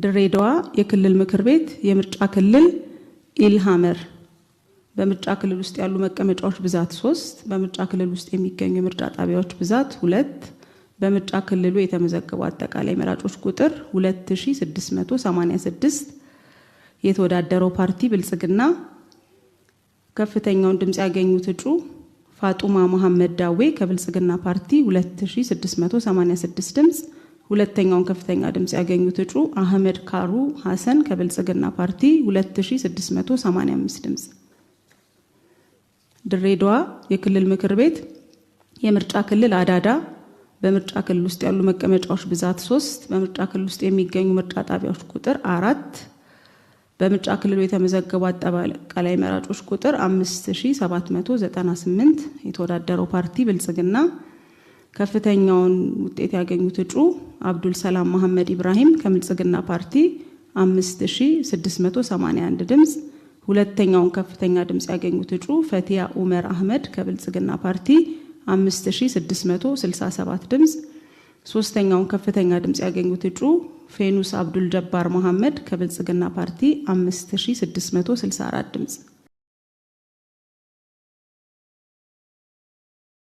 ድሬዳዋ የክልል ምክር ቤት የምርጫ ክልል ኢልሃመር በምርጫ ክልል ውስጥ ያሉ መቀመጫዎች ብዛት 3፣ በምርጫ ክልል ውስጥ የሚገኙ የምርጫ ጣቢያዎች ብዛት 2፣ በምርጫ ክልሉ የተመዘገቡ አጠቃላይ መራጮች ቁጥር 2686። የተወዳደረው ፓርቲ ብልጽግና። ከፍተኛውን ድምፅ ያገኙት እጩ ፋጡማ መሐመድ ዳዌ ከብልጽግና ፓርቲ 2686 ድምፅ፣ ሁለተኛውን ከፍተኛ ድምፅ ያገኙት እጩ አህመድ ካሩ ሐሰን ከብልጽግና ፓርቲ 2685 ድምፅ። ድሬዳዋ የክልል ምክር ቤት የምርጫ ክልል አዳዳ በምርጫ ክልል ውስጥ ያሉ መቀመጫዎች ብዛት 3፣ በምርጫ ክልል ውስጥ የሚገኙ ምርጫ ጣቢያዎች ቁጥር 4፣ በምርጫ ክልሉ የተመዘገቡ አጠቃላይ መራጮች ቁጥር 5798። የተወዳደረው ፓርቲ ብልጽግና። ከፍተኛውን ውጤት ያገኙት እጩ አብዱል ሰላም መሐመድ ኢብራሂም ከብልጽግና ፓርቲ 5681 ድምፅ፣ ሁለተኛውን ከፍተኛ ድምፅ ያገኙት እጩ ፈቲያ ኡመር አህመድ ከብልጽግና ፓርቲ 5667 ድምፅ፣ ሶስተኛውን ከፍተኛ ድምፅ ያገኙት እጩ ፌኑስ አብዱል ጀባር መሐመድ ከብልጽግና ፓርቲ 5664 ድምፅ።